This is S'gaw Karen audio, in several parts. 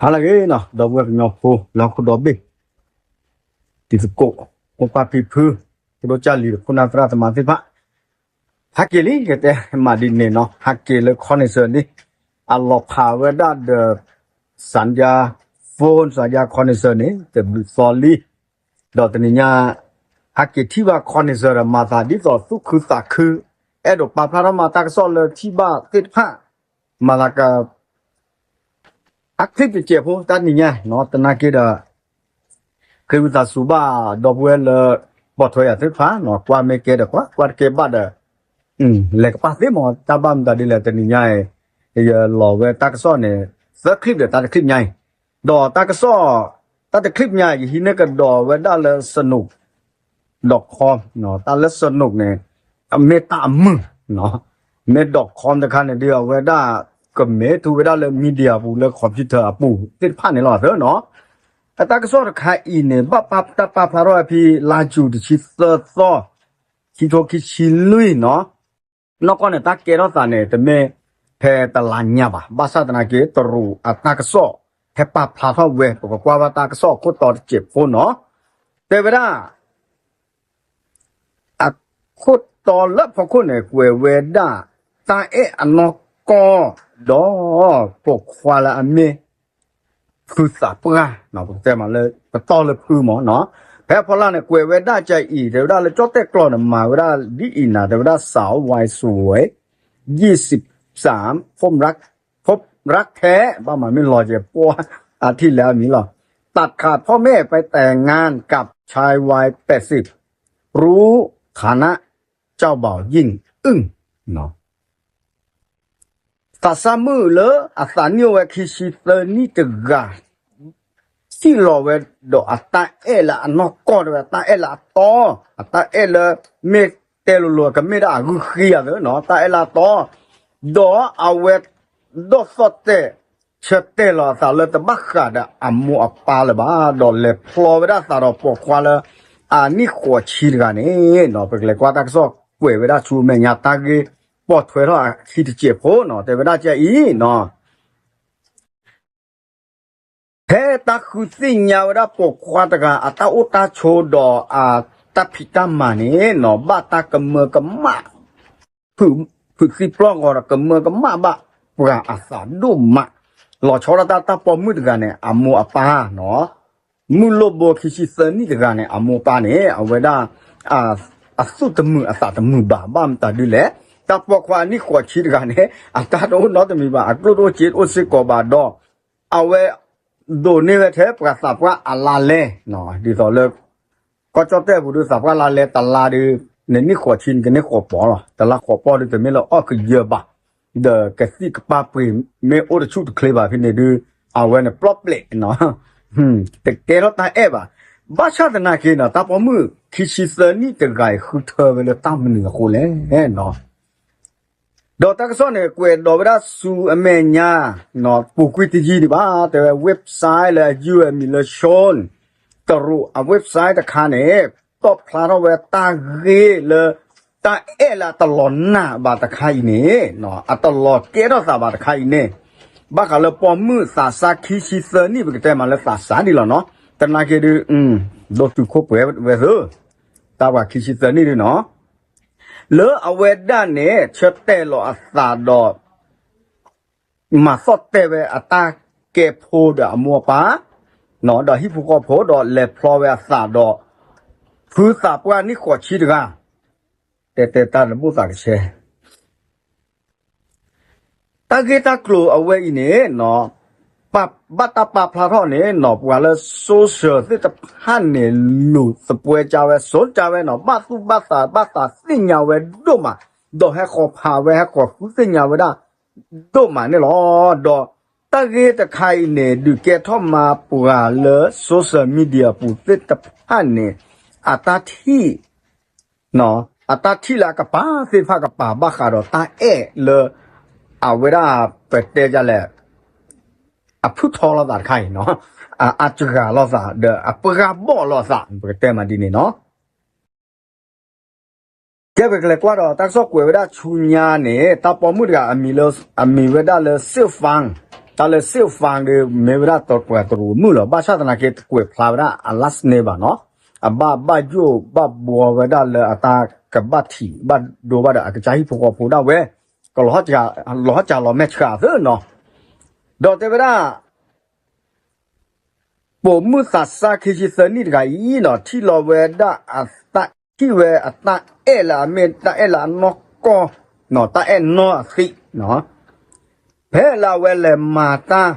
ဟါလၢအဂ့ၤနီၤ ဒီပုၢ်ဝဲၢ်ကညီဖိ လၢဟီၣ်ခိၣ်ဒီဘ့ၣ် တံၤသကိး မိၢ်ပၢ်ဖံဖု ဖိဒိၣ်ကၢ်လံၤ ခိၣ်နၢ်သရၣ်သမါသ့ၣ်တဖၣ် ဟဲက့ၤလံ ကတဲမးဒ်န့ၣ်နီၤ ဟဲက့ၤလၢ connection လံ အလီၤဖးဝဲဒၣ်ဒီး สัญญาณ phone สัญญาณ connection န့ၣ် တဘျုးသီလံ ဒီးတနံၤညါ ဟဲက့ၤထံၣ်ဘၣ် connection ဒီးမၤသးဒ်သိးသူၣ်ခုသးခု အဲၣ်ဒိးပာ်ဖျါထီၣ်မၤတၢ်ကစီၣ်လၢထံၣ်ဘၣ်သ့ၣ်တဖၣ် မၤသးက အချံပကဲးဖိတၢ်နံၤညါနီၤ သနာ်က့ဒီး ဃ့ဝံသးစူၤဘၣ်ဒီပုၢ်ဝဲၢ်လၢ ပိာ်ထွဲယၤသ့ၣ်တဖၣ်နီၤ ကွၢ်မ့ၢ်ကဲဒီးကွၢ် ကွၢ်တကဲဘၣ်ဒီး လဲၤကပၣ်သ့မး တၢ်ဘၣ်မတၤဒ်လဲၣ် တနံၤညါအံၤ ယလီၤဝဲတၢ်ကစီၣ်န့ၣ် သၢ clip ဒီးတၢ်တ clip ညါအံၤ ဒီးတၢ်ကစီၣ် တၢ်တ clip ညါ ယဟံးန့ၢ်ကဒီးဝဲဒၣ်လၢ စနူး dot com တၢ်လၢ စနူး န့ၣ် မ့ၢ်တၢ်အမုာ် မ့ၢ် dot com တခါန့ၣ်ဒီး အဝဲဒၣ် ကမ့ၢ်ထူဝဲဒၣ်လၢ media အပူၤလၢ computer အပူၤသ့ၣ်တဖၣ်န့ၣ်လီၤသနီၤ အတၢ်ကစီၣ်တခါအံၤန့ၣ် ဘၣ်တၢ်ပာ်ဖျါထီၣ်ဝဲဖဲ လါယူၤတဆံသၢသီ ခံထိခံဆံလွံၢ်နီၤ နီၢ်ကီၢ်န့ၣ် တၢ်ကဲထီၣ်သးန့ၣ် တမ့ၢ်ဖဲတလါညါဘၣ် ဘၣ်ဆၣ်သနာ်က့ တရူးအတၢ်ကစီၣ် ဟဲပာ်ဖျါထီၣ်ဝဲ ပကကွၢ်ဘၣ်တၢ်ကစီၣ်အခိၣ်တီတစဲးဖိနီၤ တဲဝဲဒၣ် အခိၣ်တီလၢဖီခိၣ်န့ၣ် ကွဲးဝဲဒၣ် တၢ်အဲၣ်အနီၢ်ကီၢ် ဒီးပိာ်ခွါလၢအမ့ၢ် ဖုသးပှၢ် ပကတဲမးလၢ ပတီၢ်လၢဖုမးနီၤ ဖဲအဖီလာ်န့ၣ် ကွဲးဝဲဒၣ်ကအံၤ တဲဝဲဒၣ်လၢကၠီၣ်တဲၣ်ကျီန့ၣ် မၤဝဲဒၣ်ဒ်အံၤနၤ တဲဝဲဒၣ် สาววัยสวย ยี่สิบสาม พบรัก พบรักแท้ ဘၣ်မၤမ့ၢ်လီၤကဲၤပှၢ် အထံၣ်လၢအမံၤလီၤ ตัดขาดพ่อแม่ไปแต่งงานกับชายวัย แปดสิบ รู้ฐานะเจ้าบ่าวยิ่งอึ้ง သးစၢ်မုၣ်လၢအသးနံၣ်အိၣ်ဝဲခံဆံသၢနံၣ်တဂၤ ထံၣ်လီၤဝဲဒီးအတၢ်အဲၣ်လၢအနီၢ်ကီၢ်တဲဝဲ တၢ်အဲၣ်လၢအတီ အတၢ်အဲၣ်လၢ မ့ၢ်တဲလိၤလိၤ ကမ့ၢ်ဒၣ်အဂုၢ်ဃံအသိးနီၤ တၢ်အဲၣ်လၢအတီ ဒီးအဝဲ ဒီးသီၣ်တဲာ် ဆၢတဲာ်လီၤအသးလၢတဘၣ်ဃးဒီးအမိၢ်အပၢ်လၢၤဘၣ် ဒီးလဲၤဖျီဝဲဒၣ်သးဒီးပိာ်ခွါလၢ အနံၣ်ဃိးဆံတဂၤန့ၣ်နီၤ ပကလဲၤကွၢ်တၢ်ကစီၣ်ကွဲးဝဲဒၣ်ဆူမဲာ်ညါတၢ်ဂ့ၢ်ပိာ်ထွဲထီၣ်အခံတစဲးဖိနီၤ တဲဝဲဒၣ်ကအံၤနီၤ ဖဲတၢ်ဃုသ့ၣ်ညါဝဲဒၣ်ပိာ်ခွါတဂၤ အတၢ်အိၣ်တၢ်ဆိးဒီးအတၢ်ဖံးတၢ်မၤန့ၣ်နီၤ ဘၣ်တၢ်ကမၢကမၣ် ဖုးသံပျီၢ်ဂီၤဒီးကမၢကမၣ်ဘၣ်ပှၤအသးဒိၣ်မး, လီၤဆီဒၣ်တၢ်တၢ်ပိာ်မုၣ်တဂၤန့ၣ် အမိၢ်အပၢ်နီၤ, မုၣ်လိၣ်ဘိခံဆံသၢနံၣ်တဂၤန့ၣ် အမိၢ်အပၢ်န့ၣ် အဝဲဒၣ် အသူၣ်တမုာ်အသးတမုာ်ဘၣ်, ဘၣ်မတၤဒ်လဲၣ်, တၢ်ပိာ်ခွါအနံၣ်ဃိးဆံတဂၤန့ၣ် အတၢ်တအိၣ်နီတမံၤဘၣ်, အကျိၣ်တအိၣ်စ့တအိၣ်စ့ၢ်ကီးဘၣ်ဒီး အဝဲ ဒိးန့ၢ်ဝဲထဲပှၤသးပှၢ်အလါလဲ, ဒ်သိးလၢ ကီၢ်ကၠီၣ်တဲၣ်ပူၤဒုးသးပှၢ်လါလဲတလါဒုး နနံၣ်ဃိးဆံနကန့ၢ်ဃိးပီၢ်လီၤ, တလါဃိးပီၢ်ဒုးတမ့ၢ်လၢအီၣ်ကယၢၤဘၣ်, ဒီးကသံၣ်ကပၢ်ပှ့ၤမ့ၢ်အိၣ်တဆူၣ်တချ့ဘၣ်ဖဲန့ၣ်ဒုး အဝဲန့ၣ်ပျီၣ်ပျဲး တကဲထီၣ်တၢ်အဲၣ်ဘၣ်, ဘၣ်ဆၣ်သနာ်က့နီၤ တၢ်ပိာ်မုၣ်ခံဆံသၢနံၣ်တဂၤအံၤ ဃုထၢဝဲလၢတၢ်မနုၤအဃိလဲၣ် ဒီးတၢ်ကစီၣ်န့ၣ် ကွဲးဒီးဝဲဒၣ်ဆူအမဲာ်ညါ ပူၤကွံာ်တယံာ်ဒံးဘၣ်, တဲဝဲ website လၢအယုၢ်အမံၤလၢ Sean တရူးအ website တခါန့ၣ် တီၣ်ဖျါထီၣ်ဝဲတၢ်ဂ့ၢ်လၢ တၢ်အဲၣ်လၢအတလီၤနာ်ဘၣ်တခါအံၤန့ၣ် အတလီၤကဲထီၣ်သးဘၣ်တခါအံၤန့ၣ် ဘၣ်ဃးလၢပိာ်မုၣ်သးစၢ်ခံဆံသၢနံၣ် ပကတဲမးလၢသးစၢ်ဒံးလီၤနီၤ, သနာ်က့ဒုး ဒိၣ်တုာ်ခိၣ်ပှဲၤဝဲသ့, တၢ်ပှၤခံဆံသၢနံၣ်ဒုးနီၤ လၢအဝဲဒၣ်န့ၣ် ဆၢတဲာ်လီၤအသးဒီး မၤသီၣ်တဲာ်ဝဲအတၢ်ကဲဖိဒီးအမိၢ်အပၢ်, ဒီးဟံၣ်ဖိဃီဖိဒီးလဲၤဖျီဝဲအသးဒီး ဖုသးပှၢ်နံၣ်ဃိးဆံတဂၤ, တဲတဲတၢ်တဘူၣ်သးကဆှဲ တၢ်ဂ့ၢ်တၢ်ကျိၤအဝဲအံၤန့ၣ် ဘၣ်တၢ်ပာ်ဖျါထီၣ်န့ၣ်နီၤ ပှၤလၢ social သ့ၣ်တဖၣ်န့ၣ် လူၤသပှဲကၢဝဲ စိကၢဝဲနီၤ ဘၣ်သူၣ်ဘၣ်သးဘၣ်သးသ့ၣ်ညါဝဲဒိၣ်မး, ဒီးဟဲဃီၤဖးဝဲ ဟဲဃီၤဃုသ့ၣ်ညါဝဲဒၣ်ဒိၣ်မးန့ၣ်လီၤ. ဒီးတၢ်ဂ့ၢ်တခါအံၤန့ၣ် ဒုးကဲထီၣ်မးပှၤလၢ social media ပူၤသ့ၣ်တဖၣ်န့ၣ် အတၢ်ထံၣ် အတၢ်ထံၣ်လၢအကပာ်သ့ၣ်တဖၣ်ကပာ်ဘၣ်ဃးဒီးတၢ်အဲၣ်လၢ အဝဲဒၣ်ပတဲဒ်လဲၣ် အဖုၣ်ထီလိာ်သးတခါအံၤနီၤ, အအစှၤလိာ်သး ဒီးအပှၢ်ဘီၣ်လိာ်သး ပကတဲမးဒ်န့ၣ်နီၤ. ကဲပကလဲၤကွၢ်ဒီးတၢ်ကစီၣ်ကွဲးဝဲဒၣ်ဆူညါန့ၣ် တၢ်ပိာ်မုၣ်တဂၤအမံၤလၢ အမံၤဝဲဒၣ်လၢ စ့ၣ်ဖၣ် တၢ်လၢစ့ၣ်ဖၣ်ဒီး မ့ၢ်ဝဲဒၣ်တပှၤတရူးမုၣ်လီၤ. ဘၣ်ဆၣ်သနာ်က့ တကွဲးဖျါဝဲဒၣ်အ last name ဘၣ်နီၤ. အဘၣ်ဘၣ်ယိၣ်ဘၣ်ဘှီဝဲဒၣ်လၢအတၢ်ကဘၣ်ထံး ဘၣ်ဒိဘၣ်ဒီးအကစၢ်ဟံၣ်ဖိဃီဖိဒၣ်ဝဲ ကလီၤဟီၣ်ကၢ်လီၤမဲာ်ဆှးသ့နီၤ. ဒီးတဲဝဲဒၣ် ပိာ်မုၣ်သးစၢ်ခံဆံသၢနံၣ်တဂၤအံၤနီၤ ထံၣ်လီၤဝဲဒၣ်အတၢ် ထံၣ်ဝဲအတၢ်အဲၣ်လၢအမ့ၢ်တၢ်အဲၣ်လၢအနီၢ်ကီၢ်နီၤ တၢ်အဲၣ်နီၢ်အသံးနီၤ ဖဲလၢအဝဲလဲၤမၤတၢ်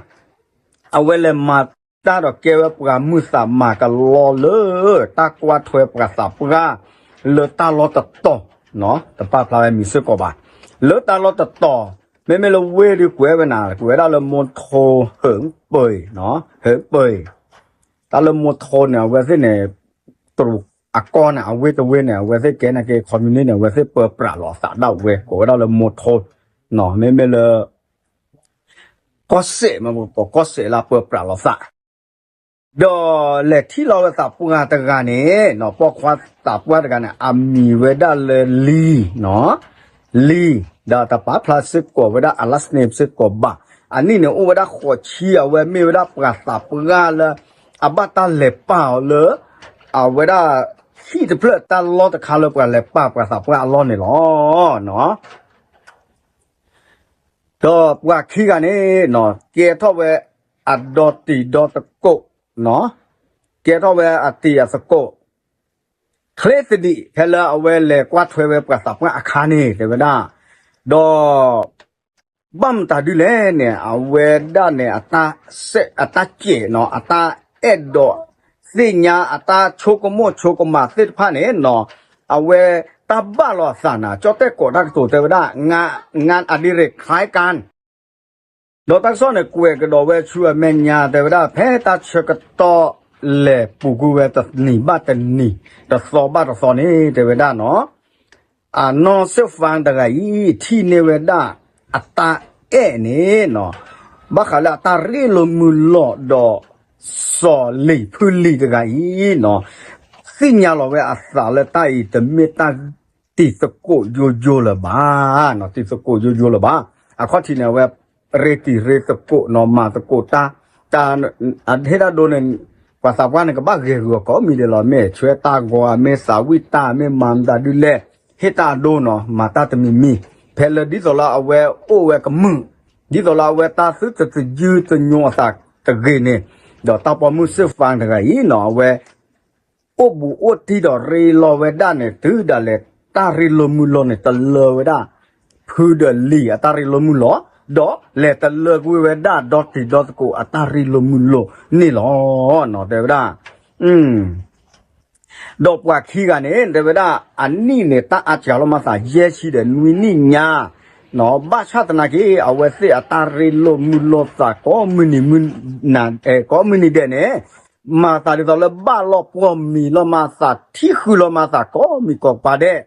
အဝဲလဲၤမၤတၢ်ဒီးကဲဝဲပှၤမုၢ်သးမၤကလီလၢ တၢ်ကွၢ်ထွဲပှၤသးပှၢ် လၢတၢ်လီၢ်တတီၤနီၤ တပာ်ဖျါဝဲမံၤစ့ၢ်ကီးဘၣ် လၢတၢ်လီၢ်တတီၤ မ့မ့ၢ်လၢဝ့ၢ်ဒီးကွဲးဝဲနၤ ကွဲးဝဲဒၣ်လၢမိထိဟၢပၢၢ်နီၤ ဟၢပၢၢ် တၢ်လၢမိထိန့ၣ် အဝဲသ့ၣ်န့ၣ် တရူးအကီၢ်န့ၣ် အဝ့ၢ်တဝ့ၢ်န့ၣ် အဝဲသ့ၣ်ကဲနာ်က့ ခီမူနံၣ်န့ၣ် အဝဲသ့ၣ်ပၢပြးလီၤအသးဒၣ်ဝဲ ကိးဝဲဒၣ်လၢမိထိနီၤ မ့မ့ၢ်လၢ ကီၢ်စဲၣ်မ့ၢ် ပကိးကီၢ်စဲၣ်လၢပၢပြးလီၤသး ဒီးလဲၤထံၣ်လီၤဝဲသးပှၢ်တဂၤန့ၣ်နီၤ ပိာ်ခွါသးပှၢ်တဂၤန့ၣ် အမံၤဝဲဒၣ်လၢလံနီၤ လံ ဒီးတပာ်ဖျါစ့ၢ်ကီးဝဲဒၣ်အ last name စ့ၢ်ကီးဘၣ် အနံၣ်န့ၣ်အိၣ်ဝဲဒၣ်ဃိးဆံ အဝဲမ့ၢ်ဝဲဒၣ်ပှၤသးပှၢ်လၢ အဘၣ်တၢ်လဲၤပာ်အီၤလၢ အဝဲဒၣ် ဟံၣ်တဖျၢၣ်တၢ်လီၢ်တခါလၢပှၤလဲၤပာ်ပှၤသးပှၢ်အလီၢ်န့ၣ်လီၤ. ဒီးပှၤခံဂၤန့ၣ်နီၤ ကဲထီၣ်ဝဲအဒီတံၤဒီသကိးနီၤ ကဲထီၣ်ဝဲအတံၤအသကိး ချ့သဒံး ဖဲလၢအဝဲလဲၤကွၢ်ထွဲဝဲပှၤသးပှၢ်အခါန့ၣ် တဲဝဲဒၣ် ဒီး ဘၣ်မတၤဒုလဲၣ်န့ၣ် အဝဲဒၣ်န့ၣ် အတၢ်စဲး အတၢ်စဲးနီၤ အတၢ်အဲၣ်ဒိးသ့ၣ်ညါ အတၢ်ဆိကမိၣ်ဆိကမးသ့ၣ်တဖၣ်န့ၣ်နီၤ အဝဲတၢ်ဘၣ်လီၤအသးနၤ ကၠီၣ်တဲၣ်ကိးတၢ်ကတိၤတဲဝဲဒၣ် ငါ ငါ အဒံရ့ၣ်ခါကၢ် ဒီးတၢ်ကစီၣ်န့ၣ် ကွဲးကဒီးဝဲဆူအမဲာ်ညါ တဲဝဲဒၣ် ဖဲတၢ်ဆၢကတီၢ်လဲၤပူၤကွံာ်ဝဲတနံၤဘၣ်တနံၤ တသီဘၣ်တသီန့ၣ် တဲဝဲဒၣ်နီၤ အနီၢ်စ့ၣ်ဖၣ်တဂၤအံၤ ထံၣ်န့ၢ်ဝဲဒၣ်အတၢ်အဲၣ်န့ၣ်နီၤ ဘၣ်ဃးလၢအတၢ်ရ့လိာ်မုာ်လိာ်ဒီး စီၤလံၤဖုလံၤတဂၤအံၤနီၤ သ့ၣ်ညါလီၤဝဲအသးလၢတၢ်အံၤတမ့ၢ်တၢ်တံၤသကိးယိယိလၢၤဘၣ်, တံၤသကိးယိယိလၢၤဘၣ်. အခီၣ်ထံးန့ၣ် အဝဲရ့တံၤရ့သကိးနီၤ မၤသကိးတၢ်, တၢ်, အဟ့ၣ်တၢ်ဒိန့ၣ် ပှၤသးပှၢ်န့ၣ် ကဘၣ်ဂဲၤဂုာ်အီၤကိးမံၤဒဲးလီၤ. မ့ၢ်ဆှၢတၢ်ဂီၤ မ့ၢ်သးဝံၣ်တၢ် မ့ၢ်မၤမတၤဒုလဲၣ် ဟ့ၣ်တၢ်အဒိနီၤ မၤတၢ်တမံၤမံၤ, ဖဲလၢဒ်သိးလၢအဝဲအိၣ်ဝဲကမုာ်, ဒ်သိးလၢအဝဲတၢ်သုတသယုၢ်သညိအသးတဂ့ၤန့ၣ်, ဒီးတၢ်ပိာ်မုၣ်စ့ၣ်ဖၣ်တဂၤအံၤနီၤ အဝဲ အိၣ်ဘူးအိၣ်တံၢ်ဒီးရ့လိာ်ဝဲဒၣ်န့ၣ် တုၤဒၣ်လဲာ်တၢ်ရ့လိာ်မုာ်လိာ်န့ၣ် တလၢဝဲဒၣ် ဖုဒီးလံၤအတၢ်ရ့လိာ်မုာ်လိာ်, ဒီးလဲၤတလၢကွံာ်ဝဲဒၣ်ဒီတံၤဒီသကိးအတၢ်ရ့လိာ်မုာ်လိာ်န့ၣ်လီၤ. တဲဝဲဒၣ် ဒီးပှၤခံဂၤန့ၣ် တဲဝဲဒၣ် အနံၣ်န့ၣ် တၢ်အါစှၤလီၤမၤသး ယဲၢ်ဆံဒီးနွံနံၣ်ညါ, ဘၣ်ဆၣ်သနာ်က့ အဝဲသ့ၣ်အတၢ်ရ့လိာ်မုာ်လိာ်သး ကိးမုၢ်နံၤမုၢ်နၤ ကိးမုၢ်နံၤဒဲးန့ၣ် မၤသးဒ်သိးလၢဘၣ်လီၤပှီၢ်မံၤလီၤမၤသး ထံၣ်ဃုာ်လီၤမၤသး ကိးမံၤကိးပၤဒဲး,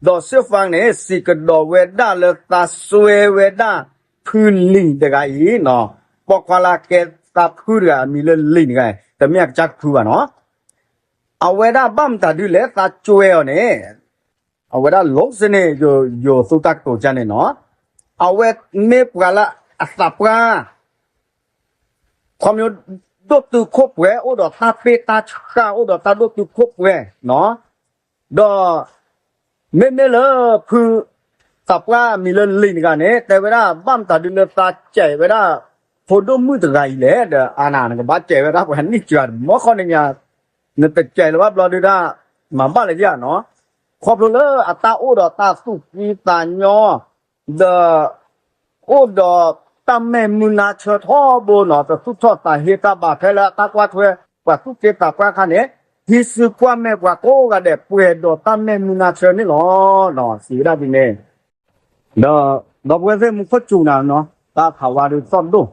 ဒီးစ့ၣ်ဖၣ်န့ၣ် စံးကဒီးဝဲဒၣ်လၢသးစွဲဝဲဒၣ် ဖုလံၤတဂၤအံၤနီၤ, ပိာ်ခွါလၢကဲသးဖုတဂၤ အမံၤလၢလံၤတဂၤ, တမ့ၢ်အကစၢ်ကဖုဘၣ်နီၤ. အဝဲဒၣ်ဘၣ်မတၤဒုလဲၣ် သးစွဲအီၤန့ၣ် အဝဲဒၣ် လိစ့န့ၣ် ယိၤသူတၢ်ကတိၤကါန့ၣ်နီၤ, အဝဲမ့ၢ်ပှၤလၢအသးပှၢ် ခီဖျိ ဒိၣ်တုာ်ခိၣ်ပှဲၤ အိၣ်ဒီးတၢ်ပ့ၢ်တၢ်ဆှၢ အိၣ်ဒီးတၢ်ဒိၣ်တုာ်ခိၣ်ပှဲၤနီၤ, ဒီး မ့မ့ၢ်လၢဖု သးပှၢ်အမံၤလၢလံၤတဂၤန့ၣ် တဲဝဲဒၣ် ဘၣ်မတၤဒုလၢသးစဲးဝဲဒၣ် ဖိဒိၣ်မုၣ်တဂၤအံၤလဲၣ်, ဒီးအါနၤ နကဘၣ်စဲးဝဲဒၣ်ပှၤနံၣ်စှၤ မီၢ်ခီနံၤညါ နတစဲးလၢၤဘၣ်ဘျီဒုဒၣ် မၤဘၣ်လၢယၤနီၤ, ခီဖျိလၢအတၢ်အိၣ်ဒီးတၢ်သူၣ်ဖှံသးညီ ဒီး အိၣ်ဒီးတၢ်မဲာ်မုာ်နါဆၢထီဘိနီၤ, တသူၣ်ထီၣ်သးဟ့တၢ်ဘၣ်ဖဲလၢအတၢ်ကွၢ်ထွဲ ပှၤသူၣ်က့သးပှၢ်အခါန့ၣ်, ဟံးစုကွၢ်မဲာ်ပှၤကိးဂၤဒဲး ပှဲၤဒီးတၢ်မဲာ်မုာ်နါဆၢန့ၣ်လီၤ. စံးဝဲဒၣ်ဒ်န့ၣ်, ဒီး ဒီပုၢ်ဝဲၢ်သ့ၣ် မူခိၣ်စူၤနၤနီၤ, တၢ်ဖးဝါဒုးသီၣ်ဒိၣ်,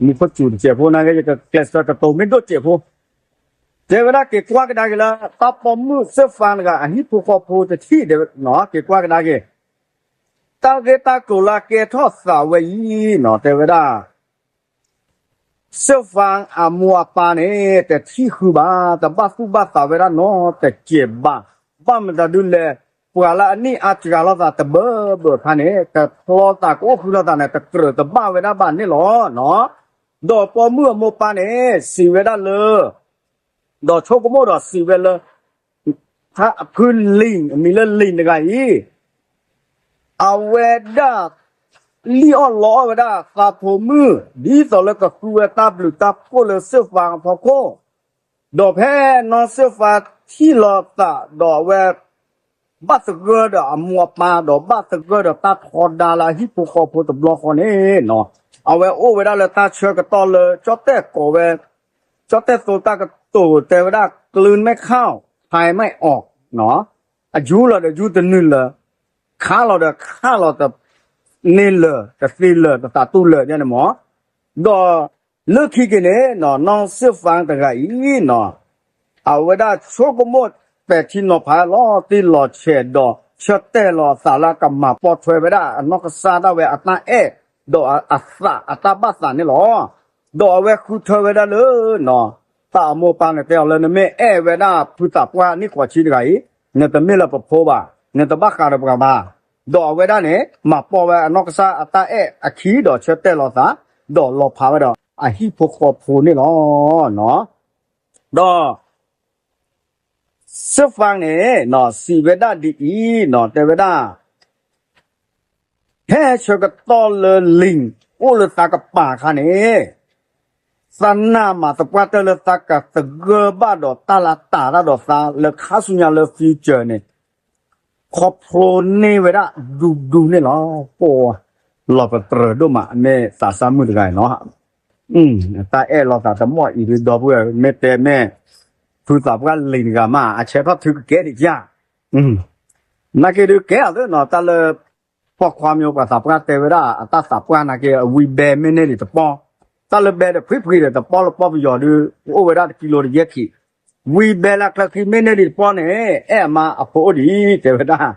မူခိၣ်စူၤတစဲးဖိ နာ်က့ ယကကျဲးစၢးကတိၤမ့ၢ်ဒိၣ်စဲးဖိ, တဲဝဲဒၣ်က့ၤကွၢ်ကဒါက့ၤလၢ တၢ်ပိာ်မုၣ်စ့ၣ်ဖၣ်တဂၤ အဟံၣ်ဖိဃီဖိတထံၣ် တဲဝဲဒၣ်က့ၤကွၢ်ကဒါက့ၤ တၢ်ဂ့ၢ်တၢ်ကျိၤလၢအကဲထီၣ်သးဝဲအံၤနီၤ တဲဝဲဒၣ် စ့ၣ်ဖၣ်အမိၢ်အပၢ်န့ၣ် တထံၣ်ဃုာ်ဘၣ် တဘၣ်သူၣ်ဘၣ်သးဝဲဒၣ်နီတစဲးဘၣ်. ဘၣ်မတၤဒုလဲၣ် ပှၤလၢအနံၣ်အါစှၤလိာ်သးတဘၢဘၢအခါန့ၣ် တချီသးကအိၣ်ဃုလိာ်သးန့ၣ် တကြၢးတဘၣ်ဝဲဒၣ်ဘၣ်န့ၣ်လီၤနီၤ. ဒီးပိာ်မုၣ်အမိၢ်ပၢ်န့ၣ် စံးဝဲဒၣ်လၢ ဒီးဆိကမိၣ်ဒီးစံးဝဲလၢ ဖုလံာ် အမံၤလၢလံာ်တဂၤအံၤ အဝဲဒၣ် လံၣ်အီၣ်လီအီၣ်ဝဲဒၣ်သးဖိမုၣ် ဒ်သိးလၢကဃုဝဲတၢ်ဘျုးတၢ်ဖှိၣ်လၢစ့ၣ်ဖၣ်အဖီခိၣ်, ဒီးဖဲနီၢ်စ့ၣ်ဖၣ်ထံၣ်လိာ်သးဒီးအဝဲ ဘၣ်သဂၢၢ်ဒီးအမိၢ်အပၢ် ဒီးဘၣ်သဂၢၢ်ဒီးတၢ်ထီဒါလၢအဟံၣ်ဖိဃီဖိတဘျီဃီန့ၣ်, အဝဲအိၣ်ဝဲဒၣ်လၢတၢ်ဆၢကတီၢ်လၢ ကၠီၣ်တဲၣ်ကိးဝဲ, ကၠီၣ်တဲၣ်သိတၢ်ကတိၤတဲဝဲဒၣ် ကလုၢ်မဲၣ်ခၣ် ဖဲမဲၣ်အီၤ, အယူၤလီၤဒီးယူၤတနုာ်လၢာ်, ခးလီၤဒီးခးလီၤတန့ၢ်လၢာ် တသ့လၢာ် တသးတူၢ်လၢာ်န့ၣ်မး, ဒီးလၢခံက့ၤန့ၣ် နီၢ်စ့ၣ်ဖၣ်တဂၤအံၤ အဝဲဒၣ်ဆိကမိၣ်ပဲာ်ထံနီၤဖးလီၤတံၢ်လီၤဆဲးဒီး ဆၢတဲာ်လီၤအသးလၢကမၤပိာ်ထွဲဝဲဒၣ်အနီၢ်ကစၢ်ဒၣ်ဝဲအတၢ်အဲၣ် ဒီးအသးအတၢ်ဘၣ်သးန့ၣ်လီၤ. ဒီးအဝဲဃုထၢဝဲဒၣ်လၢ တၢ်အမိၢ်ပၢ်န့ၣ်တဲအီၤလၢ နမ့ၢ်အဲၣ်ဝဲဒၣ်ဖုသးပှၢ်နံၣ်ဃီးဆံတဂၤအံၤ နတမ့ၢ်လၢပဖိဘၣ်, နတဘၣ်ဃးဒီးပှၤဘၣ်. ဒီးအဝဲဒၣ်န့ၣ် မၤပိာ်ဝဲအနီၢ်ကစၢ်အတၢ်အဲၣ်အခံဒီးဆၢတဲာ်လီၤသး, ဒီးလီၤဖးဝဲဒီးအဟံၣ်ဖိဃီဖိန့ၣ်လီၤ. ဒီး စ့ၣ်ဖၣ်န့ၣ် စံးဝဲဒၣ်ဒ်အံၤ တဲဝဲဒၣ်, ဖဲဆၢကတီၢ်လၢလံာ်အိၣ်လၢသးကပၤအခါန့ၣ်, သးနာ်မးသပှၢ်တၢၢ်လၢသးကသဂၢၢ်ဘၣ်ဒီးတၢ်လၢတၢ်တၢ်ဒီးသးလၢခါဆူညါလၢ future န့ၣ် ခီဖျိန့ၢ်ဝဲဒၣ်ဒူဒူန့ၣ်လီၤ. ပလီၤပတြၢၤဒိၣ်မး မ့ၢ်သးစၢ်မုၣ်တဂၤအံၤနီၤ, တၢ်အဲၣ်လီၤသးတမီၢ်အံၤဒုးဒီပုၢ်ဝဲၢ် မ့ၢ်တဲမ့ၢ် ဖုသးပှၢ်လံာ်တဂၤမး အဆဲးထီၣ်ထုကကဲဒံးဧါ, နာ်က့ဒုးကဲအသးနီၤ တၢ်လၢ ပိာ်ခွါမ့ၢ်ပှၤသးပှၢ်တဲဝဲဒၣ် အတၢ်သးပှၢ်နာ်က့ အဝံဘဲမ့ၢ်န့ၢ်ဒံးတပီၢ်, တၢ်လၢဘဲဒီးဖှံဖှံဒီးတပီၢ်လၢပီၢ်ပယီၤဒုး အိၣ်ဝဲဒၣ်တကံလိတယဲၢ်ခံ, ဝံဘဲလၢချၢခံမ့ၢ်န့ၢ်ဒံးတပီၢ်န့ၣ် အဲၣ်အမါအဖိအိၣ်ဒံး တဲဝဲဒၣ်,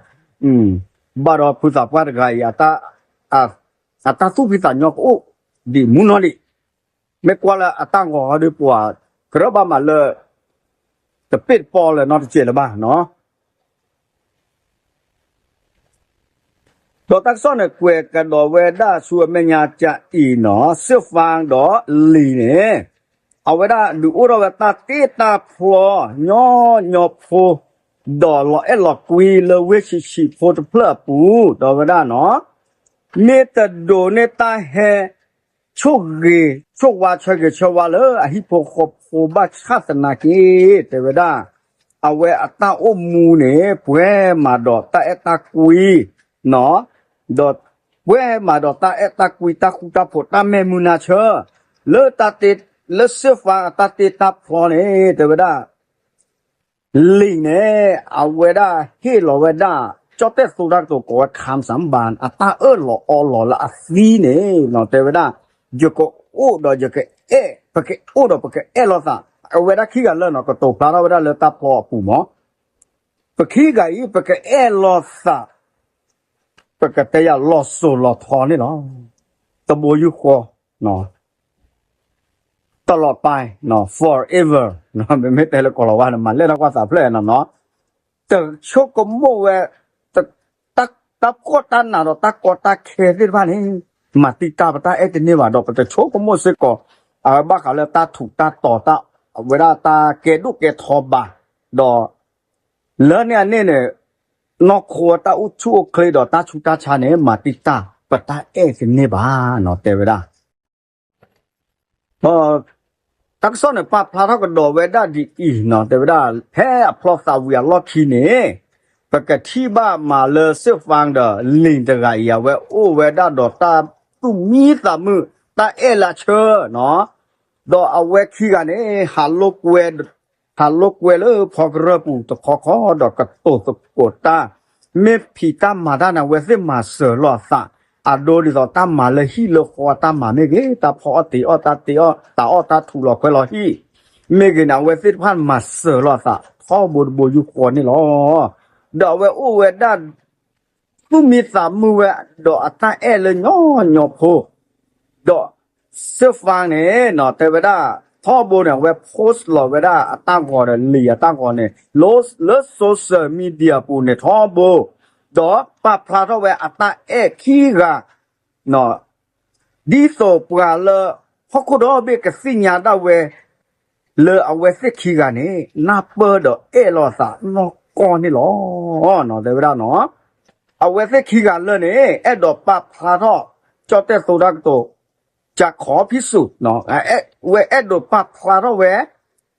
ဘၣ်ဒီးဖုသးပှၢ်တဂၤအံၤ အတၢ်သူၣ်ဖှံသးညီကအိၣ်ဒံးမူနီၢ်ဒံး, မ့ၢ်ကွၢ်လၢအတၢ်ဂီၤဟီဒုးပှၤ ကရၢဘၣ်မးလၢ တပ့ၢ်တပီၢ်လၢၤနီတစဲးလၢၤဘၣ်နီၤ. ဒီးတၢ်ကစီၣ်န့ၣ် ကွဲးကဒီးဝဲဒၣ်ဆူအမဲာ်ညါကအံၤနီၤ စ့ၣ်ဖၣ်ဒီးလံာ်န့ၣ် အဝဲဒၣ်ဒုးအိၣ်ထီၣ်ဝဲတၢ်တ့တၢ်ဖျီ ညီညီဖိ ဒီးလီၤအဲၣ်လီၤကွံလၢဝ့ၢ်ဆံးဆံးဖိတဖျၢၣ်အပူၤ ဒီးဝဲဒၣ်နီၤ မ့ၢ်တဒိးန့ၢ်တၢ်ဟဲ ဆိၣ်ဂ့ၤဆိၣ်ဝါဆၢဂ့ၤဆၢဝါလၢအဟံၣ်ဖိဃီဖိဘၣ်ဆၣ်သနာ်က့ တဲဝဲဒၣ် အဝဲအတၢ်အိၣ်မူန့ၣ် ပှဲၤမးဒီးတၢ်အဲၣ်တၢ်ကွံ ဒီးပှဲၤမးဒီးတၢ်အဲၣ်တၢ်ကွံတၢ်ဃူတၢ်ဖိးတၢ်မဲာ်မုာ်နၢ်ဆၢ လၢတၢ်တ့ လၢစ့ၣ်ဖၣ်အတၢ်တ့တၢ်ဖျီန့ၣ် တဲဝဲဒၣ် လံာ်န့ၣ် အဝဲဒၣ်ဟ့ၣ်လီၤဝဲဒၣ် ကၠီၣ်တဲၣ်သိတၢ်ကတိၤကိးဝဲ ခၣ်စၣ်ဘၣ် အတၢ်အၢၣ်လီၤအီလီၤလၢအသံန့ၣ် တဲဝဲဒၣ် ယကအိၣ်ဒီးယကအဲၣ် ပကအိၣ်ဒီးပကအဲၣ်လိာ်သး အဝဲဒၣ်ခံဂၤလၢာ်နီၤ ကတိၤဖျါထီၣ်ဝဲဒၣ်လၢတၢ်ဖျီအပူၤမး ပခံဂၤအံၤ ပကအဲၣ်လိာ်သး ပကတဲယၤလီၤစိၤလီၤထီန့ၣ်လီၤ. တဘိယူၢ်ဃီ တလီၤပၢ် forever မ့မ့ၢ်တဲလၢကီၢ်လီၤဝါန့ၣ် မၤလဲၢ်ထီၣ်ကွၢ်သးဖျၢၣ်နီၤနီၤ တဆိကမိၣ်ဝဲ တၢ်ဖှီၣ်တၢ်နးဒီးတၢ်ကီတၢ်ခဲသ့ၣ်တဖၣ်န့ၣ် မၤတံာ်တာ်ပတၢ်အဲၣ်တန့ၢ်ဘၣ်ဒီး ပတဆိကမိၣ်စ့ၢ်ကီး အဝဲဘၣ်ဃးလၢတၢ်ထူးတၢ်တီၤတၢ် အဝဲဒၣ်တၢ်ကဲဒိၣ်ကဲထီဘၣ် ဒီး လၢန့ၣ်အန့ၣ်န့ၣ် နီၢ်ခိတၢ်အိၣ်ဆူၣ်အိၣ်ချ့ဒီးတၢ်ဆူးတၢ်ဆါန့ၣ် မၤတံာ်တာ်ပတၢ်အဲၣ်တန့ၢ်ဘၣ်နီၤ တဲဝဲဒၣ် တၢ်ကစီၣ်န့ၣ် ပာ်ဖျါထီၣ်ကဒီးဝဲဒၣ်ဒ်အံၤနီၤ တဲဝဲဒၣ် ဖဲအဖျီသးဝံၤအလီၢ်ခံန့ၣ် ပကထံၣ်ဘၣ်မးလၢစ့ၣ်ဖၣ်ဒီးလံာ်တဂၤအံၤ အဝဲအိၣ်ဝဲဒၣ်ဒီးတၢ်သူၣ်မံသးမုာ် တၢ်အဲၣ်လၢအဆၢနီၤ ဒီးအဝဲခံဂၤန့ၣ် ဟးလိာ်ကွဲ ဟးလိာ်ကွဲလၢဖီကရၢၢ်ပူၤတခီခီဒီးကတိၤသကိးတၢ် မ့ၢ်ဖံးတၢ်မၤတၢ်န့ၣ် အဝဲသ့ၣ်မၤစၢၤလိာ်အသး အဒိဒ်သိးတၢ်မၤလၢဟံၣ်လၢဃီအတၢ်မၤမ့ၢ်ဂ့ၤ တၢ်ဖီအီၣ်တ့ၤအီၣ်တၢ်တ့အီၣ် တၢ်အီၣ်တၢ်ထူးလီၤခွဲးလီၤဟံၣ် မ့ၢ်ဂ့ၤန့ၣ် အဝဲသ့ၣ်တဖၣ်မၤစၢၤလိာ်အသး ထီဘိတဘိယူၢ်ဃီန့ၣ်လီၤ. ဒီးအဝဲအိၣ်ဝဲဒၣ် သူၣ်မံသးမုာ်ဝဲ ဒီးအတၢ်အဲၣ်လၢညီညီဖိ ဒီးစ့ၣ်ဖၣ်န့ၣ်နီၤ တဲဝဲဒၣ် ထီဘိန့ၣ် အဝဲ post လီၤဝဲဒၣ်အတၢ်ဂီၤဒီးလံာ်အတၢ်ဂီၤန့ၣ် လၢ လၢ social media ပူၤန့ၣ်ထီဘိ ဒီးပာ်ဖျါထီၣ်ဝဲအတၢ်အဲၣ်ခံဂၤ ဒ်သိးပှၤလၢ ဟီၣ်ခိၣ်ဒီဘ့ၣ်ကသ့ၣ်ညါဒၣ်ဝဲ လၢအဝဲသ့ၣ်ခံဂၤန့ၣ် နၢ်ပၢၢ်ဒီးအဲၣ်လိာ်သးနီၢ်ကီၢ်န့ၣ်လီၤ. တဲဝဲဒၣ်နီၤ, အဝဲသ့ၣ်ခံဂၤလၢာ်န့ၣ် အဲၣ်ဒိးပာ်ဖျါထီၣ် ကၠီၣ်တဲၣ်သိတၢ်ကတိၤ ကၠးခီဖံးစူၣ်, ဝဲအဲၣ်ဒိးပာ်ဖျါထီၣ်ဝဲ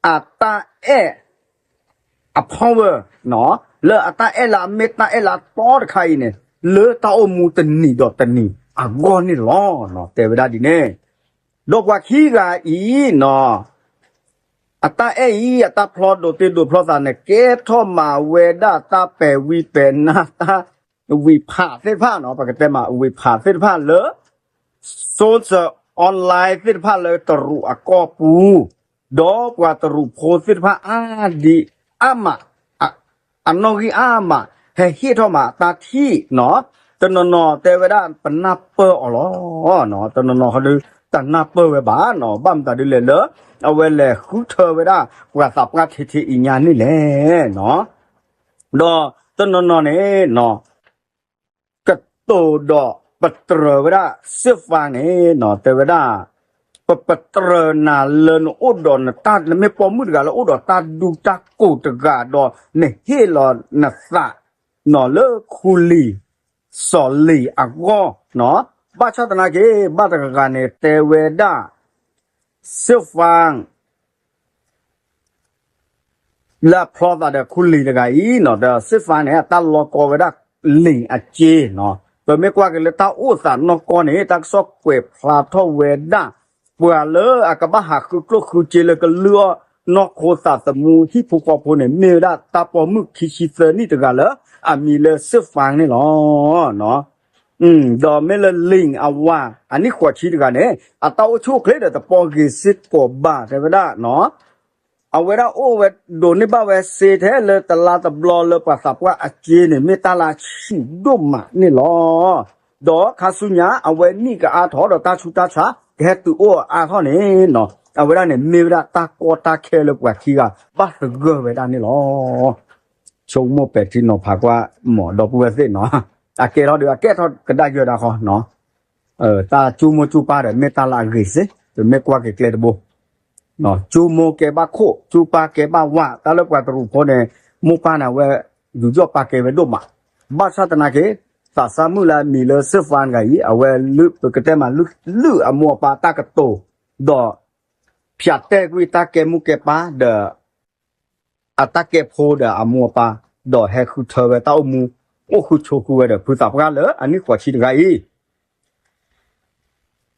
အတၢ်အဲၣ် အ power လၢအတၢ်အဲၣ်လၢအမ့ၢ်တၢ်အဲၣ်လၢအတီတခါအံၤန့ၣ် လၢတၢ်အိၣ်မူတနံၤဒီးတနံၤအဂီၢ်န့ၣ်လီၤ. တဲဝဲဒၣ်ဒ်န့ၣ်, ဒီးပှၤခံဂၤအံၤနီၤ အတၢ်အဲၣ်အံၤ အတၢ်ဖျီဒိးတ့ဒိးဖျီသးန့ၣ် ကဲထီၣ်မးဝဲဒၣ်တၢ်ပဲာ်ဝံပဲာ်နါ တၢ်ဝံဖးသ့ၣ်တဖၣ်နီၤ, ပကတဲမးဝံဖးသ့ၣ်တဖၣ်လၢ social online သ့ၣ်တဖၣ်လၢတရူးအကီၢ်ပူၤ, ဒီးပှၤတရူးဖိသ့ၣ်တဖၣ်အါဒံးအါမး အနီၣ်ဂံၢ်အါမး ဟဲဟ့ၣ်ထီၣ်မးအတၢ်ထံၣ်နီၤ, တနီၤနီၤတဲဝဲဒၣ်ပနၢ်ပၢၢ်အီၤလီၤ. တနီၤနီၤဟီဒု တနၢ်ပၢၢ်ဝဲဘၣ်နီၤ, ဘၣ်မတၤဒ်လဲၣ်လၢ အဝဲလဲၤဃုထၢဝဲဒၣ် ပှၤသးပှၢ်ထံထံအံၤညါန့ၣ်လဲၣ်နီၤ, ဒီးတနီၤနီၤန့ၣ်နီၤ ကတိၤဒီးပတြၢၤဝဲဒၣ် စ့ၣ်ဖါန့ၣ်နီၤ တဲဝဲဒၣ် ပပတြၢၤနၤလၢနအိၣ်ဒီးနတၢ် နမ့ၢ်ပိာ်မုၣ်တဂၤလၢအိၣ်ဒီးတၢ်ဒူတၢ်ကိးတဂၤဒီး နဟ့ၣ်လီၤနသးနီၤ လၢခူလံာ် စီၤလံာ်အဂီၢ်နီၤ, ဘၣ်ဆၣ်သနာ်က့ ဘၣ်တဂၤဂၤန့ၣ် တဲဝဲဒၣ် စ့ၣ်ဖါ လၢအဖျီသးဒီးခူလံာ်တဂၤအံၤနီၤ, ဒီးစ့ၣ်ဖါန့ၣ် အတၢ်လီၤကီဝဲဒၣ်လံာ်အစ့နီၤ, ပမ့ၢ်ကွၢ်က့ၤလၢတၢ်အိၣ်သးနီၢ်ကီၢ်န့ၣ် တၢ်ကစီၣ်ကွဲးဖျါထီၣ်ဝဲဒၣ် ပှၤလၢအကဘၣ်ဟးဃုကျိၣ်ဃုစ့လၢကလုၢ်အီၣ်နီၢ်ခိသးသမူ ဟံၣ်ဖိဃီဖိန့ၣ် မ့ၢ်ဝဲဒၣ်တၢ်ပိာ်မုၣ်ခံဆံသၢနံၣ်တဂၤလၢ အမံၤလၢစ့ၣ်ဖါန့ၣ်လီၤ. ဒီးမ့ၢ်လၢလံာ်အဝၤ အနံၣ်ဃိးဆံတဂၤန့ၣ် အတၢ်အိၣ်ဆူၣ်အိၣ်ချ့ဒီးတပီၢ်ဂ့ၤစ့ၢ်ကီးဘၣ် တဲဝဲဒၣ်နီၤ, အဝဲဒၣ်အိၣ်ဝဲဒိးန့ၢ်ဘၣ်ဝဲစ့ထဲလၢတလါတဘျီလၢပှၤသးပှၢ်အစ့န့ၣ် မ့ၢ်တၢ်လၢအဆံးဒိၣ်မးန့ၣ်လီၤ. ဒီးခါဆူညါ အဝဲနံၣ်ကအါထီၣ်ဒီးတၢ်ဆူးတၢ်ဆါ ကဟဲတုၤအိၣ်အါထီၣ်န့ၣ်နီၤ, အဝဲဒၣ်န့ၣ် မ့ၢ်ဝဲဒၣ်တၢ်ကီတၢ်ခဲလၢပှၤခံဂၤ ဘၣ်သဂၢၢ်ဝဲဒၣ်န့ၣ်လီၤ. ဆိကမိၣ်ပဲာ်ထံနီၤဖးကွၢ်မး ဒီပုၢ်ဝဲၢ်သ့ၣ်နီၤ, အကဲထီၣ်ဒီးအကဲထီၣ်ကဒါယၢၤဒၣ်ဃီနီၤ, တၢ်ကၠိမိၢ်ကၠိပၢ်ဒီးမ့ၢ်တၢ်လၢအဂ့ၤစ့ၢ်, ပမ့ၢ်ကွၢ်က့ၤကျဲတဘိ ကၠိမိၢ်ကဲဘၣ်ခိၣ် ကၠိပၢ်ကဲဘၣ်ဝါ တၢ်လၢပှၤတရူးဖိန့ၣ် မိၢ်ပၢ်န့ၣ် အဝဲယူးယီၣ်ပာ်ကဲဝဲဒိၣ်မး, ဘၣ်ဆၣ်သနာ်က့ သးစၢ်မုၣ်လၢအမံၤလၢစ့ၣ်ဖါတဂၤအံၤ အဝဲ ပကတဲမး လုၢ်အမိၢ်အပၢ်တၢ်ကတိၤ ဒီး ဖၠးတဲာ်ကွံာ်တၢ်ကဲမိၢ်ကဲပၢ်ဒီး အတၢ်ကဲဖိဒီးအမိၢ်အပၢ်, ဒီးဟဲဃုထၢဝဲတၢ်အိၣ်မူ အိၣ်ဃုဆိးဃုဝဲဒီးဖုသးပှၢ်လၢအနံၣ်ဃိးဆံတဂၤအံၤ,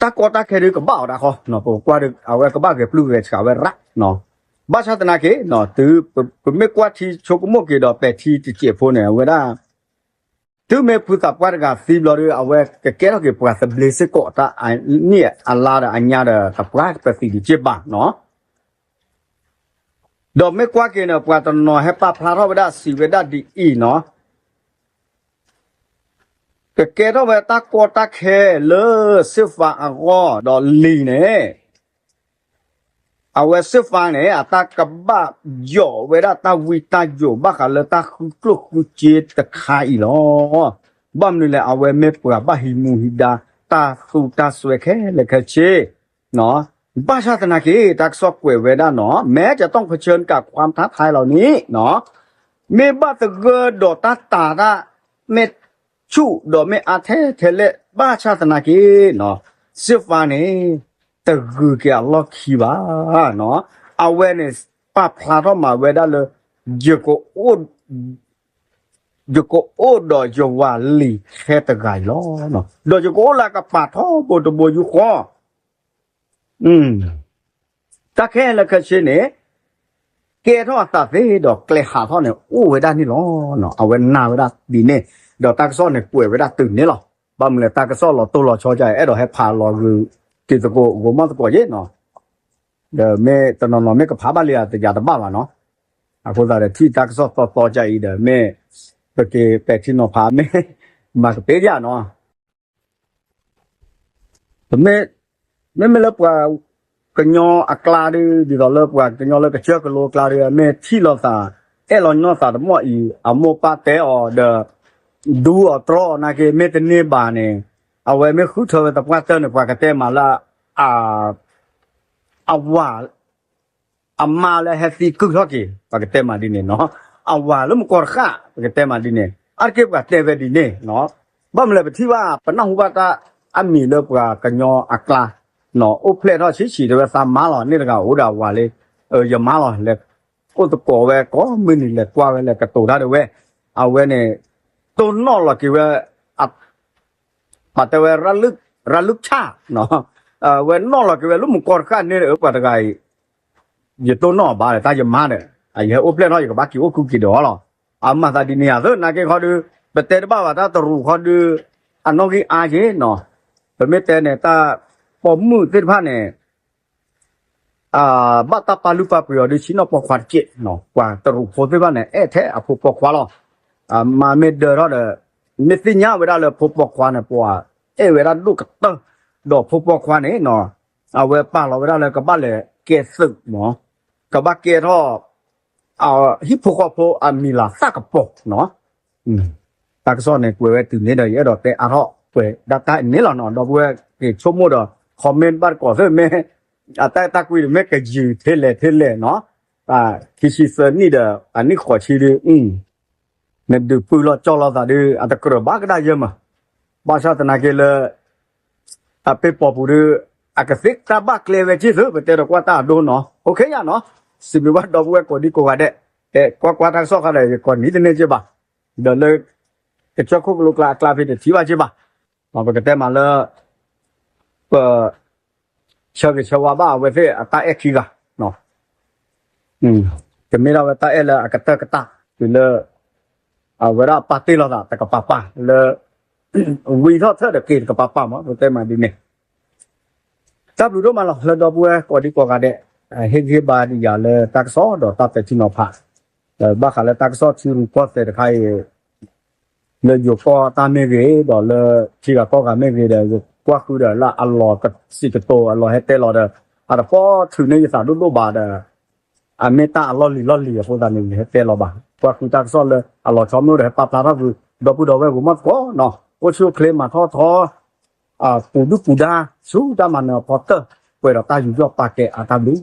တၢ်ကီတၢ်ခဲဒုးကဘၣ်အီၤဒၣ်ဃီ, ပကကွၢ်ဒီး အဝဲကဘၣ်ဂဲၤပျုၢ်ဂဲၤဆှးဝဲရၣ်, ဘၣ်ဆၣ်သနာ်က့ တုၤပမ့ၢ်ကွၢ်ထံဆိကမိၣ်က့ၤဒီးပဲာ်ထံတစဲးဖိန့ၣ် အဝဲဒၣ် တုၤမ့ၢ်ဖုသးပှၢ်တဂၤသံဘျီဒီး အဝဲကကဲထီၣ်က့ၤပှၤသဘျ့စ့ၢ်ကီး တၢ်အနံၣ်အလါဒီးအညါဒီး တပှၢ်ပသံးဒံးက့ဘၣ်နီၤ, ဒီးမ့ၢ်ကွၢ်က့ၤန့ၣ် ပှၤတနီၤဟဲပာ်ဖျါထီၣ်ဝဲဒၣ်စံးဝဲဒၣ်ဒ်အံၤနီၤ, ကကဲထီၣ်ဝဲတၢ်ကီတၢ်ခဲလၢစ့ၣ်ဖါအဂီၢ်ဒီးလံာ်န့ၣ် အဝဲစ့ၣ်ဖါန့ၣ် အတၢ်ကဘၣ်ယီၤဝဲဒၣ်တၢ်ဝံတၢ်ယိးဘၣ်ဃးလၢတၢ်ဃုကျိၣ်ဃုစ့တခါအံၤလီၤ. ဘၣ်မနုၤလဲၣ် အဝဲမ့ၢ်ပှၤဘၣ်ဟံးမူဟံးဒါ တၢ်သူတၢ်စွဲခဲလၢာ်ခဲဆ့ ဘၣ်ဆၣ်သနာ်က့ တၢ်ကစီၣ်ကွဲးဝဲဒၣ်နီၤ แม้จะต้องเผชิญกับความท้าทายเหล่านี้နီၤ မ့ၢ်ဘၣ်သဂၢၢ်ဒီးတၢ်တာ်တၢ် မ့ၢ်ဆူၣ်ဒီးမ့ၢ်အါထဲထဲလဲၣ် ဘၣ်ဆၣ်သနာ်က့နီၤ စ့ၣ်ဖါန့ၣ် တဂုၤက့ၤအလီၢ်ခံဘၣ်နီၤ အဝဲန့ၣ် ပာ်ဖျါထီၣ်မၤဝဲဒၣ်လၢ ယကအိၣ် ယကအိၣ်ဒီးယဝၤလံာ်ခဲတဂၤအံၤလီၤ. ဒီးယကအိၣ်လၢအကပၤထီဘိတဘိယူၢ်ဃီ တၢ်ခဲလၢာ်ခဲဆ့န့ၣ် ကဲထီၣ်အသးသ့ဒီးကျဲဟးထီၣ်န့ၣ် အိၣ်ဝဲဒၣ်န့ၣ်လီၤ. အဝဲနာ်ဝဲဒၣ်ဒ်န့ၣ် ဒီးတၢ်ကစီၣ်န့ၣ်ကွဲးဝဲဒၣ်တုၤန့ၣ်လီၤ. ဘၣ်မနုၤလဲၣ် တၢ်ကစီၣ်လီၤတိၢ်လီၤဆီကၢ် အဲၣ်ဒိးဟဲဖးလီၤဂုာ်က့ၤသကိး ဂိၤမီၢ်သကိးယ့ၣ်နီၤ ဒီးမ့ၢ်တနီၤနီၤမ့ၢ်ကဖးဘၣ်လံဧါ တယၤတဘၣ်ဘၣ်နီၤ. အဃိသတးဒီး ထံၣ်တၢ်ကစီၣ်သီသီကၢ်အံၤဒီး မ့ၢ်ပက့ၤပဲာ်ထံနီၤဖး မ့ၢ်မၤကပ့ၤယၤနီၤ မ့မ့ၢ်လၢပှၤကညီအကျါဒီး ဒ်သိးလၢပှၤကညီလၢကစၢၢ်ကလိအကျါဒီး မ့ၢ်ထံၣ်လိာ်သး အဲၣ်လီၤညီသးတမီၢ်အံၤ အမိၢ်ပၢ်တဲအီၤဒီး ဒူအီၤတြီအီၤနာ်က့ မ့ၢ်တန့ၢ်ဘၣ်န့ၣ် အဝဲမ့ၢ်ဃုထၢဝဲသပှၢ်တၢၢ်န့ၣ် ပှၤကတဲမးလၢ အ အဝၤ အမါလၢဟဲသံကုၢ်ထီၣ်က့ၤ ပကတဲမးဒ်န့ၣ်နီၤ, အဝၤလၢမုၢ်ကီၢ်တဃၣ် ပကတဲမးဒ်န့ၣ်, အါတက့ၢ်ပှၤတဲဝဲဒ်န့ၣ်နီၤ, ဘၣ်မနုၤလဲၣ်ပထံၣ်ဘၣ် ပနၢ်ဟူဘၣ်တၢ်အမံၤလၢပှၤကညီအကျါ အိၣ်ဖျဲၣ်ထီၣ်ဆံးဆံးတဲဝဲသးမါလီၤ န့ၣ်တဂၤအိၣ်ဒီးအဝၤလံ, ယမါလီၤ လဲၤအိၣ်သကိးဝဲကိးမုၢ်နံၤ လဲၤကွၢ်ဝဲ လဲၤကတိၤတၢ်ဒီးဝဲ, အဝဲန့ၣ် တိၢ်နီၣ်လီၤက့ၤဝဲ ပတဲဝဲ ရလုၢ်ဆၣ်, ဝဲနီၣ်လီၤက့ၤဝဲလၢမုၢ်ကီၢ်တဃၣ်န့ၣ်ဒီး ပှၤတဂၤအံၤ ယတိၢ်နီၣ်ဘၣ်ဒီး တၢ်ယမါဒီး ယဟဲအိၣ်ဖျဲၣ်ထီၣ် ယကဘၣ်က့ၤအိၣ်ဃုာ်က့ၤဒီးအီၤလီၤ. အမၤသးဒ်န့ၣ်ဧါသ့ နာ်က့ခီဒု ပတဲတဘၣ်ဘၣ် တၢ်တရူးခီဒု အနီၣ်ဂံၢ်အါက့နီၤ, ပမ့ၢ်တဲန့ၣ် တၢ်ပိာ်မုၣ်သ့ၣ်တဖၣ်န့ၣ် ဘၣ်တၢ်ပာ်လုၢ်ပာ်ပှ့ၤအီၤဒု ဆံးနီၣ်ပိာ်ခွါတက့ၢ်, ပှၤတရူးဖိသ့ၣ်တဖၣ်န့ၣ် အဲၣ်ထဲအဖိပိာ်ခွါလီၤ. မၤမ့ၢ်ဒၢထီၣ်ဒီး မ့ၢ်သ့ၣ်ညါဝဲဒၣ်လၢဖိပိာ်ခွါန့ၣ် ပှၤအဲၣ်ဝဲဒၣ်ဒိၣ်ကတၢၢ်, ဒီးဖိပိာ်ခွါန့ၣ် အဝဲပာ်လီၤဝဲဒၣ်လၢကဘၣ်လဲၤကဲသုးမး, ကဘၣ်ကဲထီၣ် ဟံၣ်ဖိဃီဖိအမံၤလၤသၣ်ကပီၤနီၤ. တၢ်ကစီၣ်န့ၣ် ကွဲးဝဲတုၤန့ၣ်ဒီး ယအဲၣ်ဒိးတဲအါထီၣ်ကွဲးဒၣ်တၢ်န့ၣ်လီၤနီၤ. ဒီပုၢ်ဝဲၢ်က့ၤဆိကမိၣ်ဒီး comment ဘၣ်တကိးသ့ၣ် မ့ၢ်အတၢ်အဲၣ်တၢ်ကွံဒီး မ့ၢ်ကယုာ်ထဲလဲၣ်ထဲလဲၣ်နီၤ, ခံဆံသၢနံၣ်ဒီး အနံၣ်ဃိးဆံဒု နဒုးပုၢ်လီၤကၠီလီၤသးဒု အတကြၢးဘၣ်ကဒါယဲၢ်မး, ဘၣ်ဆၣ်သနာ်က့လၢ အပ့ၤပိာ်ပူၤဒု အကသ့တၢ်ဘၣ်ကျဲဝဲက့ၢ်သု ပတဲဒီးကွၢ်တၢ်အဒိနီၤ, အိၣ်ခ့ယါနီၤ, စံးဘျုးဘၣ်ဒီပုၢ်ဝဲၢ်ကိးဒံကိးဂၤဒဲး, တဲကွၢ်ကွၢ်တၢ်ကစီၣ်ခါဒီး ယကိးနံၤတန့ၢ်က့ၢ်ဘၣ်, ဒီးလၢ ကစၢၢ်ခိၣ်ကလိကျါအကျါဖဲတထံၣ်ဘၣ်က့ၢ်ဘၣ်, ပကတဲမးလၢ ပ ဆၢဂ့ၤဆၢဝါဘၣ်အဝဲသ့ၣ်အတၢ်အဲၣ်ခံဂၤ, ကမ့ၢ်ဒၣ်ဝဲတၢ်အဲၣ်လၢအကတၢၢ်ကတၢၢ် တုၤလၢ အဝဲဒၣ်ပာ်တ့ၢ်လိာ်သးတကပၤပၤလၢ ဝံၤထီၣ်ထၢၣ်ဒီးက့ၤတကပၤပၤမး ပတဲမးဒ်န့ၣ်, တၢ်ဘျုးဒိၣ်မးလီၤ လၢဒီပုၢ်ဝဲၢ်ကိးဒံကိးဂၤဒဲး ဟ့ၣ်ဂံၢ်ဘါဒံးယၤလၢတၢ်ကစီၣ်ဒီးတၢ်ပဲာ်ထံနီၤဖး, ဘၣ်ဃးလၢတၢ်ကစီၣ်ထံရူၢ်ကီၢ်သဲးတခါအံၤ လၢယိၤကီၢ်တၢ်မ့ၢ်ဂ့ၤ ဒီးလၢထံဂၤကီၢ်ဂၤမ့ၢ်ဂ့ၤဒီး ယကွၢ်ဃုဒီးလၢအလီၢ်စံးကတိၤအလီၢ်ဟဲတဲလီၤဒီး အတပီၢ်ထုးန့ၢ်ယသးဒိၣ်ဒိၣ်ဘၣ်ဒီး အမ့ၢ်တၢ်အလီၢ်လံၤလီၢ်လံၤအဃိသတးန့ၣ် ယဟဲတဲလီၤဘၣ်. ကွၢ်ဃုတၢ်ကစီၣ်လၢအလီၤဆီမ့ၢ်အိၣ်ဒီး ဟဲပာ်ဖျါထီၣ်ဃု ဒီပုၢ်ဒီဝဲၢ်ဂိၤမီၢ်သကိးနီၤ အိၣ်ဆူၣ်အိၣ်ချ့မၤထီၣ်ထီ ပူၤဒုၣ်ပူၤဒါ ဆူတၢ်မၤနၢၤအဖီတၢၢ် ပှဲၤဒီးတၢ်ယူးယီၣ်ပာ်ကဲအတၢ်ဘျုး